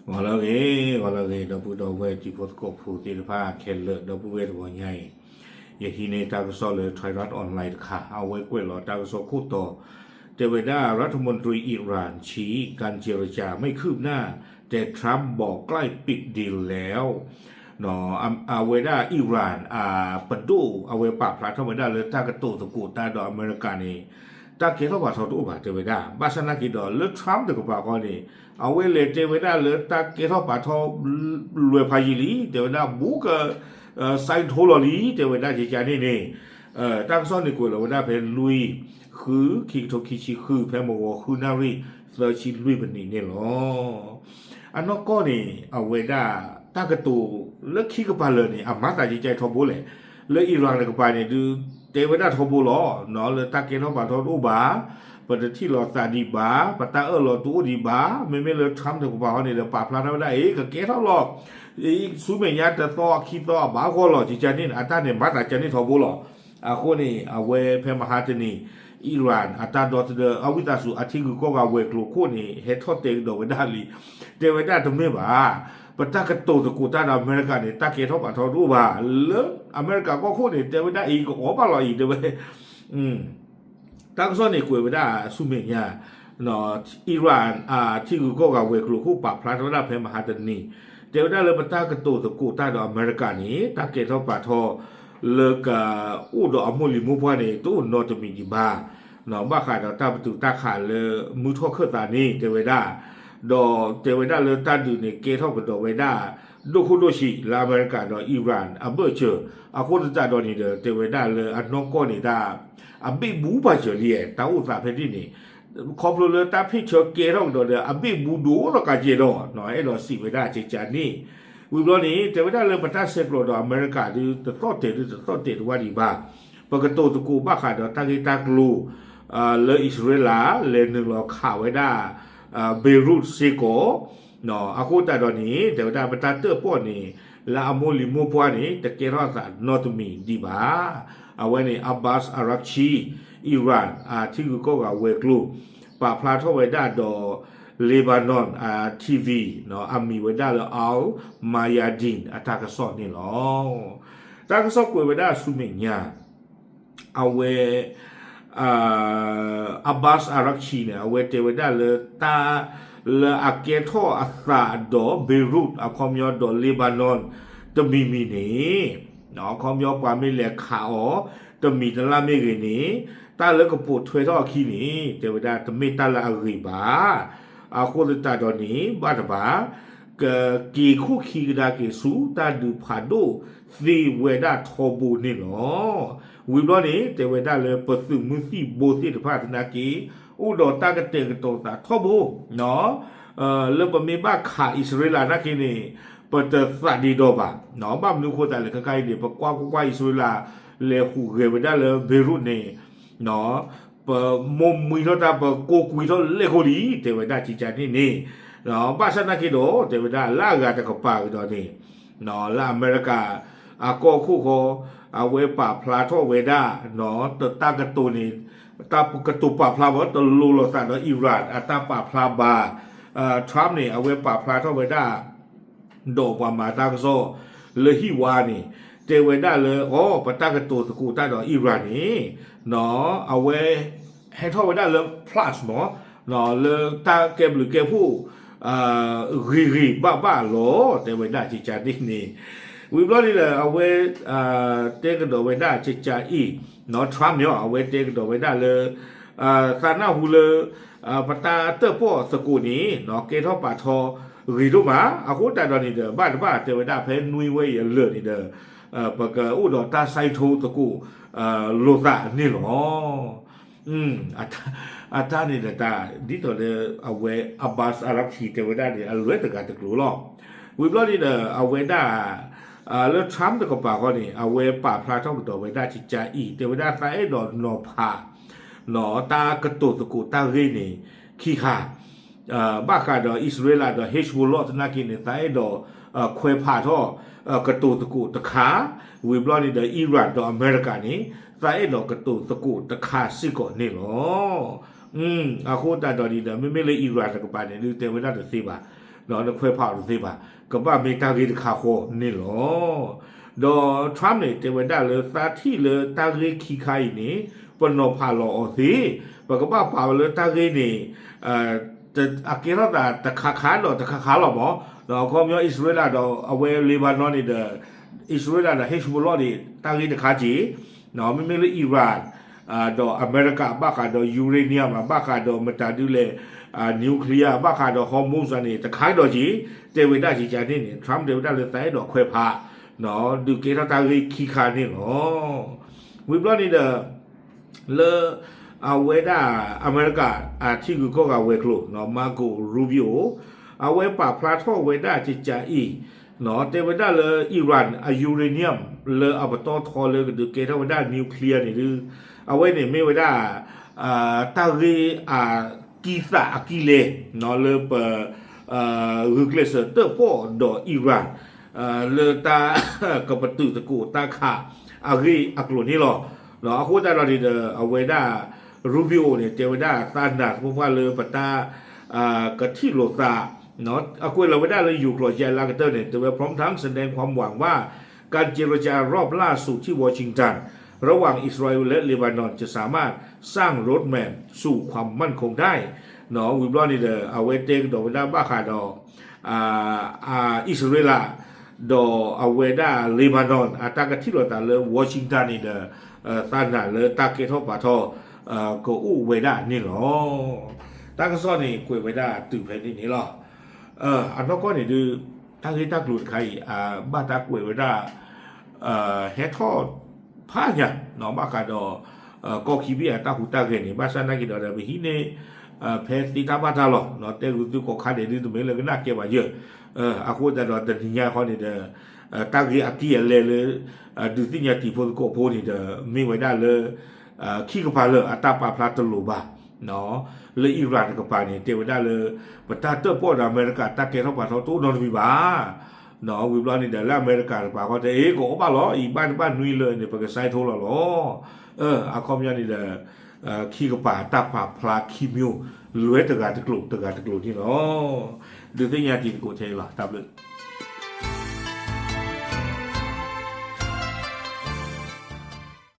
ဂီၤလၢအဂ့ၤ, ဂီၤလၢအဂ့ၤ ဒီပုၢ်ဒီဝဲၢ်တံၤဖိသကိးဖိသ့ၣ်တဖၣ်ခဲလၢာ် ဒီပုၢ်ဝဲၢ်တဂီၤညါအံၤ, ယဟံးန့ၢ်တၢ်ကစီၣ်လၢ Thairath Online တခါ အဝဲကွဲးလီၤတၢ်ကစီၣ်ခိၣ်တီ, တဲဝဲဒၣ် รัฐมนตรีอิหร่านชี้ การเจรจาไม่คืบหน้า แต่ทรัมป์บอกใกล้ปิดดีลแล้ว အဝဲဒၣ် Iran အပဒိၣ် အဝဲပာ်ဖျါထီၣ်ဝဲဒၣ်လၢတၢ်ကတိၤသကိးတၢ်ဒီးအမဲရကၤန့ၣ် တၢ်ကဲထီၣ်ပာ်ထီတအိၣ်ဘၣ် တဲဝဲဒၣ်. ဘၣ်ဆၣ်နာ်က့ဒီး လၢ Trump တကပၤဃီန့ၣ် အဝဲလဲၤတဲဝဲဒၣ်လၢတၢ်ကဲထီၣ်ပာ်ထီ လွဲၢ်ဖးယံာ်လံ တဲဝဲဒၣ် ဘူးက sign ထိလီၤလံ တဲဝဲဒၣ် ကကန့ၣ်န့ၣ် တၢ်ကစီၣ်န့ၣ်ကွဲးလီၤဝဲဒၣ်ဖဲလွံၢ် ဃု ခံကထိခံဆံဃု ဖဲမုၢ်ဂီၤဃုနၣ်ရံၣ် သၢဆံလွံၢ်မံးနံးန့ၣ်လီၤ. အနီၢ်ကီၢ်န့ၣ် အဝဲဒၣ် တၢ်ကတိၤလၢခံကပၤလၢာ်န့ၣ် အမၤသးကကဲထီဘိလဲၣ်. လၢ Iran တကပၤန့ၣ်ဒုး တဲဝဲဒၣ်ထီဘိလီၤ. လၢတၢ်ကဲထီၣ်ပာ်ထီတအိၣ်ဘၣ်, ပတထံၣ်လိာ်သးဒံးဘၣ်, ပတၢ်အၢၣ်လီၤတအိၣ်ဒံးဘၣ်. မ့မ့ၢ်လၢ Trump တကပၤဃီန့ၣ်ဒီး ပာ်ဖျါထီၣ်ဝဲဒၣ် အ့ ကကဲထီၣ်လီၤ ဆူမဲာ်ညါတသီအခံသီအဘၣ်ဂီၢ်လီၤ ကကန့ၣ် အတၢ်န့ၣ်မၤသးကန့ၣ်ထီဘိလီၤ. အဃိန့ၣ် အဝဲဖဲမဟါတနံၤ Iran အတၢ်ဒီသဒၢအဝံသးစူၤ အထံဂုၤကီၢ်ဂၤဝဲၤကျိၤခိၣ်န့ၣ် ဟဲထီၣ်တဲကဒီးဝဲဒၣ်လံ. တဲဝဲဒၣ်တမ့ၢ်ဘၣ်, ပတၢ်ကတိၤသကိးတၢ်ဒီးအမဲရကၤန့ၣ် တၢ်ကဲထီၣ်ပာ်ထီတအိၣ်ဘၣ်. လၢအမဲရကၤကီၢ်ခိၣ်န့ၣ် တဲဝဲဒၣ်အံၤ ကအီၣ်ဘၣ်လီၤအံၤ တဲဝဲ တၢ်ကစီၣ်န့ၣ်ကွဲးဝဲဒၣ်ဆူမဲာ်ညါ Iran အထံဂုၤကီၢ်ဂၤဝဲၤကျိၤခိၣ်ပာ်ဖျါထီၣ်ဝဲဒၣ်ဖဲမဟါတနံၤ, တဲဝဲဒၣ်လၢပတၢ်ကတိၤသကိးတၢ်ဒီးအမဲရကၤန့ၣ် တၢ်ကဲထီၣ်ပာ်ထီ လၢကအိၣ်ဒီးအမိၢ်လံၤမိၢ်ပှၢ်န့ၣ် တအိၣ်နီတမံၤဒံးဘၣ်. ဘၣ်ဃးဒီးတၢ်ပတုာ်တၢ်ခးလၢမုၢ်ထီၣ်ခၢၣ်သးန့ၣ် တဲဝဲဒၣ်, ဒီးတဲဝဲဒၣ်လၢတၢ်ဒုးန့ၣ် ကဲထီၣ်ကဒီးဝဲဒၣ် ဒိၣ်ခိၣ်ဒိၣ်ဆံးလၢအမဲရကၤဒီး Iran အဘၢၣ်စၢၤ, အဃိသတးဒီးန့ၣ်ဒီး တဲဝဲဒၣ်လၢအနီၢ်ကီၢ်န့ၣ်ဒၣ် အဘ့ၣ်ဘူးပာ်စၢၤလံ တၢ်အိၣ်သးဖဲန့ၣ်န့ၣ် ခီဖျိလၢတၢ်ဖ့ၣ်ဆၢကဲထီၣ်ကဒီးဒီး အဘ့ၣ်ဘူးဒိၣ်ထီၣ်ကးကဲဒီး အဲၣ်ဒိးစံးဝဲဒၣ်ကကန့ၣ်. ဝံၤဘျီန့ၣ် တဲဝဲဒၣ်လၢပတၢ်ဆဲးကျိးဒီးအမဲရကၤဒုး တသီၣ်တဲာ်ဒုးတသီၣ်တဲာ်တဝၢ်ဒံးဘၣ်. ပကတိၤသကိးဘၣ်ဃးဒီးတၢ်ဂ့ၢ်တၢ်ကျိၤ လၢအံၣ်စရ့လး လဲၤနုာ်လီၤခးဝဲဒၣ် Beirut စ့ၢ်ကီး အဃိသတးဒီးန့ၣ် တဲဝဲဒၣ်ပတၢ်တၢၣ်ပီၣ်န့ၣ် လၢအမိၢ်လံၤမိၢ်ပှၢ်န့ၣ် တကဲထီၣ်အသးနီတမံၤဒံးဘၣ်. အဝဲန့ၣ် Abbas Araghchi, Iran အထံဂုၤကီၢ်ဂၤဝဲၤကျိၤ ပာ်ဖျါထီၣ်ဝဲဒၣ်ဒီး Lebanon အ TV အမံၤဝဲဒၣ်လၢ Al Mayadeen အတၢ်ကစီၣ်န့ၣ်လီၤ. တၢ်ကစီၣ်ကွဲးဝဲဒၣ်ဆူမဲာ်ညါ အဝဲ Abbas Araghchi န့ၣ် အဝဲတဲဝဲဒၣ်လၢတၢ်လၢအကဲထီၣ်အသးဒီး Beirut အခီပညီဒီး Lebanon တမံၤမံၤန့ၣ် အခီပညီပှၤမ့ၢ်လဲၤခးအီၤ တမံၤတလၢ်မ့ၢ်ဂ့ၤန့ၣ် တၢ်လၢကပိာ်ထွဲထီၣ်အခံန့ၣ် တဲဝဲဒၣ်တမ့ၢ်တၢ်လၢအဂ့ၤဘၣ်. အဃိသတးဒီးန့ၣ် ဘၣ်တဘၣ် ကက့ၤခိၣ်ခံကဒါက့ၤဆူတၢ်ဒုးဖးဒိၣ်သ့ဝဲဒၣ်ထီဘိန့ၣ်လီၤ. ဝံၤဘျီန့ၣ် တဲဝဲဒၣ်လၢပသုးမုၢ်သံၣ်ဘိသ့ၣ်တဖၣ်သနာ်က့ အိၣ်ဒီးတၢ်ကတဲာ်ကတီၤသးထီဘိ လၢပမ့ၢ်ဘၣ်ခးအံၣ်စရ့လးနာ်က့န့ၣ် ပတသးဒ့ဒီဘၣ်. ဘၣ်မနုၤအဃိသတးလဲၣ် ခဲခါအံၤန့ၣ် ပကွၢ်ကွၢ်ကွၢ်အံၣ်စရ့လး လဲၤဟူးဂဲၤဝဲဒၣ်လၢ Beirut န့ၣ် ပမိၢ်မှံထီၣ်တၢ် ပကိးကွံာ်ထီၣ်လဲၣ်ဃိလံ တဲဝဲဒၣ်ကကန့ၣ်န့ၣ် ဘၣ်ဆၣ်နာ်က့ဒီး တဲဝဲဒၣ်လၢအဂၤတကပၤကဒီးန့ၣ် လၢအမဲရကၤ အကီၢ်ခိၣ်ဃီ အဝဲပာ်ဖျါထီၣ်ဝဲဒၣ် တၢ်ကတိၤန့ၣ် တၢ်ကတိၤပာ်ဖျါဘၣ် တလိၤလိာ်သးဒီး Iran အတၢ်ပာ်ဖျါဘၣ်. Trump န့ၣ် အဝဲပာ်ဖျါထီၣ်ဝဲဒၣ် ဒီးပှၤမၤတၢ်ကစီၣ်လၢဟံၣ်ဝါန့ၣ် တဲဝဲဒၣ်လၢ အိ ပတၢ်ကတိၤသကိးတၢ်ဒီး Iran န့ၣ် အဝဲဟဲထီၣ်ဝဲဒၣ်လၢ plus မး လၢတၢ်ကဲဘျုးကဲဖှိၣ် ဂ့ၤဂ့ၤဘၣ်ဘၣ်လီၤ တဲဝဲဒၣ်ကကန့ၣ်န့ၣ်. ဝံၤဘျီန့ၣ်ဒီး အဝဲ တဲကဒီးဝဲဒၣ်ကကအံၤ Trump န့ၣ် အဝဲတဲကဒီးဝဲဒၣ်လၢ သးနၢ်ဟူလၢ ပတၢ်တၢၣ်ပီၣ်သကိးန့ၣ် ကဲထီၣ်ပာ်ထီဂ့ၤဒိၣ်မး အဃိသတးဒီးန့ၣ်ဒီး ဘၣ်တဘၣ်တဲဝဲဒၣ်ဖဲနွံဝဲအံၤအလၢာ်န့ၣ်ဒီး ပကအိၣ်ဒီးတၢ် sign ထိသကိးလိာ်သးန့ၣ်လီၤ. အတၢ်န့ၣ်ဒီးတၢ် ဒ်သိးလၢအဝဲ Abbas Araghchi တဲဝဲဒၣ်န့ၣ် အလွဲတဂၤတကျိၤလီၤ. ဝံၤဘျီန့ၣ်ဒီး အဝဲဒၣ် လၢ Trump တကပၤဃီန့ၣ် အဝဲပာ်ဖျါထီၣ်ကဒီးဝဲဒၣ်ကကအံၤ တဲဝဲဒၣ်သးအဲၣ်ဒိးနီၤဖး တၢ်ကတိၤသကိးတၢ်ဂ့ၢ်န့ၣ် ခံခါ ဘၣ်ဃးဒီးအံၣ်စရ့လးဒီး Hezbollah သနာ်က့န့ၣ် သးအဲၣ်ဒိးခွဲးဖးထီၣ် ကတိၤသကိးတခါ, ဝံၤဘျီန့ၣ်ဒီး Iran ဒီးအမဲရကၤန့ၣ် သးအဲၣ်ဒိးကတိၤသကိးတခါစ့ၢ်ကီးန့ၣ်လီၤ. အဃိသတးဒီးန့ၣ်ဒီး မ့မ့ၢ်လၢ Iran တကပၤန့ၣ် ဒုးတဲဝဲဒၣ်တသ့ဘၣ်. နခွဲးဖးအီၤတသ့ဘၣ်, ကဘၣ်မ့ၢ်တၢ်ဂ့ၢ်တခါဃီန့ၣ်လီၤ. ဒီး Trump န့ၣ် တဲဝဲဒၣ်လၢသးထံၣ်လၢတၢ်ဂ့ၢ်ခံခါအံၤန့ၣ် ပနီၤဖးလီၤအီၤသ့, ပကဘၣ်ပာ်ဝဲလၢတၢ်ဂ့ၢ်န့ၣ် အကဲထီၣ်သးတခါခါဒီးတခါခါလီၤမး, အခီပညီ အံၣ်စရ့လးဒီးအဝဲ Lebanon န့ၣ်ဒီး အံၣ်စရ့လးဒီး Hezbollah န့ၣ် တၢ်ဂ့ၢ်တခါက့ၤ, မ့မ့ၢ်လၢ Iran ဒီးအမဲရကၤဘၣ်ဃးဒီး uranium ဘၣ်ဃးဒီးမတၤဒုလဲၣ် nuclear ဘၣ်ဃးဒီး Hormuz န့ၣ် တခါကဒီးက့ၤ, တဲဝဲဒၣ်ကကန့ၣ်န့ၣ် Trump တဲဝဲဒၣ်လၢသးအဲၣ်ဒိးခွဲးဖး ဒုးကဲထီၣ်တၢ်ဂ့ၢ်ခံခါန့ၣ်လီၤ. ဝံၤဘျီန့ၣ်ဒီး လၢ အဝဲဒၣ်အမဲရကၤ အထံဂုၤကီၢ်ဂၤဝဲၤကျိၤ Marco Rubio အဝဲပာ်ဖျါထီၣ်ဝဲဒၣ်ကကအံၤ တဲဝဲဒၣ်လၢ Iran အ uranium လၢအပတီၢ်ထီလၢကဒုးကဲထီၣ်ဝဲဒၣ် nuclear န့ၣ်ဒု အဝဲန့ၣ်မ့ၢ်ဝဲဒၣ် တၢ်ဂ့ၢ်အကံသးအကံလဲၢ် လၢပ ဂုာ်ကျဲးစၢးတၢၣ်ပီၣ်ဒီး Iran လၢတၢ်ကပတုာ်သကိးတၢ်ခးအဂ့ၢ်အကျိၤန့ၣ်လီၤ. အဃိသတးဒီးန့ၣ်ဒီး အဝဲဒၣ် Rubio န့ၣ် တဲဝဲဒၣ်သးနာ်သပှၢ်ပှၢ်လၢပတၢ် ကထံၣ်လိာ်သး အကွဲးလီၤဝဲဒၣ်လၢယိၤကျိာ်ယဲလါကတၢၢ်န့ၣ် တဲဝဲ พร้อมทั้งแสดงความหวังว่า การเจรจารอบล่าสุดที่วอชิงตันระหว่างอิสราเอลและเลบานอนจะสามารถสร้าง roadmap สู่ความมั่นคงได้ ဝံၤဘျီန့ၣ်ဒီး အဝဲတဲကဒီးဝဲဒၣ်ဘၣ်ဃးဒီး အံၣ်စရ့လး ဒီးအဝဲဒၣ် Lebanon အတၢ်ကထံၣ်လိာ်သးလၢ Washington န့ၣ်ဒီး သးနာ်လၢတၢ်ကဲထီၣ်ပာ်ထီၣ် ကအိၣ်ဝဲဒၣ်န့ၣ်လီၤ. တၢ်ကစီၣ်န့ၣ်ကွဲးဝဲဒၣ်တုၤဖဲန့ၣ်န့ၣ်လီၤ. အနီၢ်ကီၢ်န့ၣ်ဒုး တၢ်ဂ့ၢ်တၢ်ကျိၤတခါအံၤ အဘၣ်တၢ်ကွဲးဝဲဒၣ် ဟဲထီၣ်ဖးညါ ဘၣ်ဃးဒီး ကီၢ်ခံဘ့ၣ်အတၢ်ဟူးတၢ်ဂဲၤန့ၣ် ဘၣ်ဆၣ်နာ်က့ၤဒီး ပဟံးန့ၢ် ဖဲသ့တၢ်ဘၣ်တၢ်လီၤ. တဲဂုာ်သုကိးခါဒဲးဒုးတမ့ၢ်လၢကနၣ်ကဲဘၣ်ယဲၢ်, အဃိသတးဒီးတနံၤညါဃီန့ၣ်ဒီး တၢ်ဂ့ၢ်အကံၢ်အလဲလၢ ဒုးသ့ၣ်ညါတံၤဖိသကိးဖိန့ၣ်ဒီး မ့ၢ်ဝဲဒၣ်လၢ ခံကပၤလၢအတၢ်ပာ်ဖျါတလိၤဘၣ် လၢ Iran တကပၤန့ၣ် တဲဝဲဒၣ်လၢ ပတၢ်တၢၣ်ပီၣ်ဒီးအမဲရကၤတၢ်ကဲထီၣ်ပာ်ထီၣ်တအိၣ်နီတမံၤဘၣ်. ဝံၤဘျီန့ၣ်ဒီး လၢအမဲရကၤတကပၤဃီတဲ အ့ ကအိၣ်ဘၣ်လီၤ အံၤဘၣ်တဘၣ်နွံလၢန့ၣ် ပကစဲးထိလီၤလီၤ. အခီပညီန့ၣ်ဒီး ခံကပၤတၢ်ပာ်ဖျါခံမျိုး လွဲတဂၤတကျိၤတဂၤတကျိၤန့ၣ်လီၤ. ဒုးသ့ၣ်ညါတံၤသကိးထဲအံၤလီၤ တၢ်ဘျုး